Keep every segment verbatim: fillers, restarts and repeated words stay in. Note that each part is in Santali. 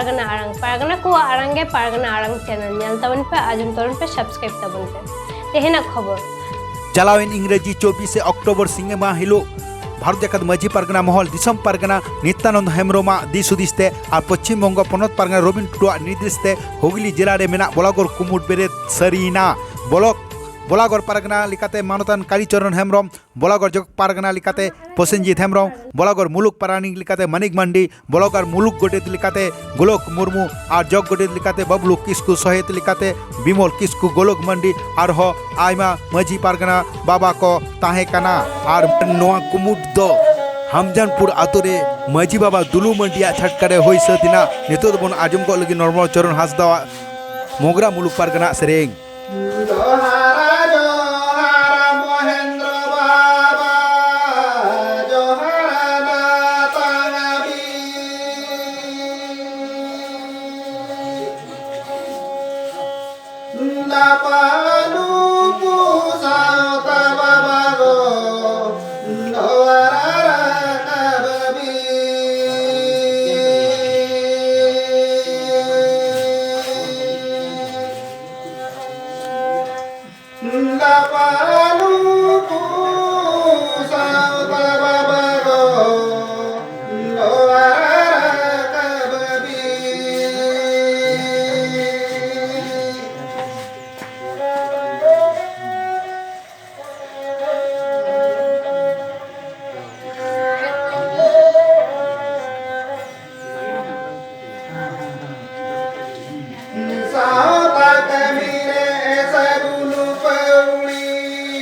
ᱯᱟᱨᱜᱟᱱᱟ ᱟᱲᱟᱝ, ᱯᱟᱨᱜᱟᱱᱟ ᱠᱚᱣᱟᱜ ᱟᱲᱟᱝ ᱜᱮ ᱯᱟᱨᱜᱟᱱᱟ ᱟᱲᱟᱝ ᱪᱮᱱᱮᱞ᱾ ᱧᱮᱞ ᱛᱟᱵᱚᱱ ᱯᱮ, ᱟᱸᱡᱚᱢ ᱛᱟᱵᱚᱱ ᱯᱮ, ᱥᱟᱵᱥᱠᱨᱟᱭᱤᱵ ᱛᱟᱵᱚᱱ ᱯᱮ᱾ ᱛᱮᱦᱮᱧᱟᱜ ᱠᱷᱚᱵᱚᱨ᱾ ᱪᱟᱞᱟᱣᱮᱱ ᱤᱝᱨᱮᱡᱤ ᱪᱚᱵᱵᱤᱥᱮ ᱚᱠᱴᱳᱵᱚᱨ ᱥᱤᱸᱜᱮ ᱢᱟᱦᱟ ᱦᱤᱞᱳᱜ ᱵᱷᱟᱨᱚᱛ ᱡᱟᱠᱟᱛ ᱢᱟᱹᱡᱷᱤ ᱯᱟᱨᱜᱟᱱᱟ ᱢᱚᱦᱚᱞ ᱫᱤᱥᱚᱢ ᱯᱟᱨᱜᱟᱱᱟ ᱱᱤᱛᱭᱟᱱᱚᱱᱫ ᱦᱮᱢᱵᱨᱚᱢᱟᱜ ᱫᱤᱥ ᱦᱩᱫᱤᱥ ᱛᱮ ᱟᱨ ᱯᱚᱪᱷᱤᱢ ᱵᱚᱝᱜᱚ ᱯᱚᱱᱚᱛ ᱯᱟᱨᱜᱟᱱᱟ ᱨᱚᱵᱤᱱ ᱴᱩᱰᱩᱣᱟᱜ ᱱᱤᱨᱫᱮᱥ ᱛᱮ ᱦᱩᱜᱽᱞᱤ ᱡᱮᱞᱟ ᱨᱮ ᱢᱮᱱᱟᱜ ᱵᱚᱞᱟᱜᱚᱲ ᱠᱩᱢᱩᱴ ᱵᱮᱨᱮᱫ ᱥᱟᱹᱨᱤᱭᱮᱱᱟ᱾ ᱵᱚᱞᱚᱠ ᱵᱚᱞᱟᱜᱚᱲ ᱯᱟᱨᱜᱟᱱᱟ ᱞᱮᱠᱟᱛᱮ ᱢᱟᱱᱚᱛᱟᱱ ᱠᱟᱞᱤᱪᱚᱨᱚᱱ ᱦᱮᱢᱵᱨᱚᱢ, ᱵᱚᱞᱟᱜᱚᱲ ᱡᱚᱜᱽ ᱯᱟᱨᱜᱟᱱᱟ ᱞᱮᱠᱟᱛᱮ ᱯᱨᱚᱥᱮᱱᱡᱤᱛ ᱦᱮᱢᱵᱨᱚᱢ, ᱵᱚᱞᱟᱜᱚᱲ ᱢᱩᱞᱩᱠ ᱯᱟᱨᱟᱱᱤᱠ ᱞᱮᱠᱟᱛᱮ ᱢᱟᱱᱤᱠ ᱢᱟᱱᱰᱤ, ᱵᱚᱞᱟᱜᱚᱲ ᱢᱩᱞᱩᱠ ᱜᱚᱰᱮᱛ ᱞᱮᱠᱟᱛᱮ ᱜᱳᱞᱳᱠ ᱢᱩᱨᱢᱩ ᱟᱨ ᱡᱚᱜᱽ ᱜᱚᱰᱮᱛ ᱞᱮᱠᱟᱛᱮ ᱵᱟᱵᱞᱩ ᱠᱤᱥᱠᱩ, ᱥᱚᱦᱮᱛ ᱞᱮᱠᱟᱛᱮ ᱵᱤᱢᱚᱞ ᱠᱤᱥᱠᱩ, ᱜᱳᱞᱳᱠ ᱢᱟᱱᱰᱤ ᱟᱨᱦᱚᱸ ᱟᱭᱢᱟ ᱢᱟᱹᱡᱷᱤ ᱯᱟᱨᱜᱟᱱᱟ ᱵᱟᱵᱟ ᱠᱚ ᱛᱟᱦᱮᱸ ᱠᱟᱱᱟ᱾ ᱟᱨ ᱱᱚᱣᱟ ᱠᱩᱢᱩᱴ ᱫᱚ ᱦᱟᱢᱡᱟᱱᱯᱩᱨ ᱟᱛᱳ ᱨᱮ ᱢᱟᱹᱡᱷᱤ ᱵᱟᱵᱟ ᱫᱩᱞᱩ ᱢᱟᱹᱱᱰᱤᱭᱟᱜ ᱪᱷᱟᱴᱠᱟ ᱨᱮ ᱦᱩᱭ ᱥᱟᱹᱛ ᱮᱱᱟ᱾ ᱱᱤᱛᱚᱜ ᱫᱚᱵᱚᱱ ᱟᱸᱡᱚᱢ ᱜᱚᱫ ᱞᱟᱹᱜᱤᱫ ᱱᱚᱨᱢᱚᱞ ᱪᱚᱨᱚᱱ ᱦᱟᱸᱥᱫᱟᱣᱟᱜ ᱢᱚᱜᱽᱨᱟ ᱢᱩᱞᱩᱠ ᱯᱟᱨᱜᱟᱱᱟ ᱥᱮᱨᱮᱧ᱾ ᱡᱚᱦᱟᱨ, ᱡᱚᱦᱟᱨ ᱢᱚᱦᱮᱱᱫᱨᱚ ᱵᱟᱵᱟ, ᱡᱚᱦᱟᱨ ᱫᱟᱛᱟᱝ ᱵᱤᱨ᱾ ᱫᱟᱯᱟᱞᱩ ᱠᱩ ᱥᱟᱶᱛᱟ ᱵᱟᱵᱟ ᱜᱚ, ᱱᱚᱣᱟ ᱨᱟᱠᱟᱵ ᱵᱤᱨ᱾ ᱫᱟᱯᱟᱞᱩ ᱠᱩ ᱥᱟᱶᱛᱟ ᱵᱟᱵᱟ ᱜᱚ, ᱱᱚᱣᱟ ᱨᱟᱠᱟᱵ ᱵᱤᱨ᱾ ᱥᱟᱶᱛᱟ ᱠᱟᱹᱢᱤ ᱨᱮ ᱥᱟᱹᱜᱩᱱ ᱯᱟᱹᱣᱲᱤ᱾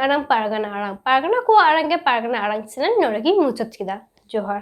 ᱟᱲᱟᱝ ᱯᱟᱨᱜᱟᱱᱟ ᱟᱲᱟᱝ, ᱯᱟᱨᱜᱟᱱᱟ ᱠᱚᱣᱟᱜ ᱟᱲᱟᱝ ᱜᱮ ᱯᱟᱨᱜᱟᱱᱟ ᱟᱲᱟᱝ ᱪᱮᱱᱮᱞ ᱱᱚᱰᱮ ᱜᱤᱧ ᱢᱩᱪᱟᱹᱫ ᱠᱮᱫᱟ᱾ ᱡᱚᱦᱟᱨ᱾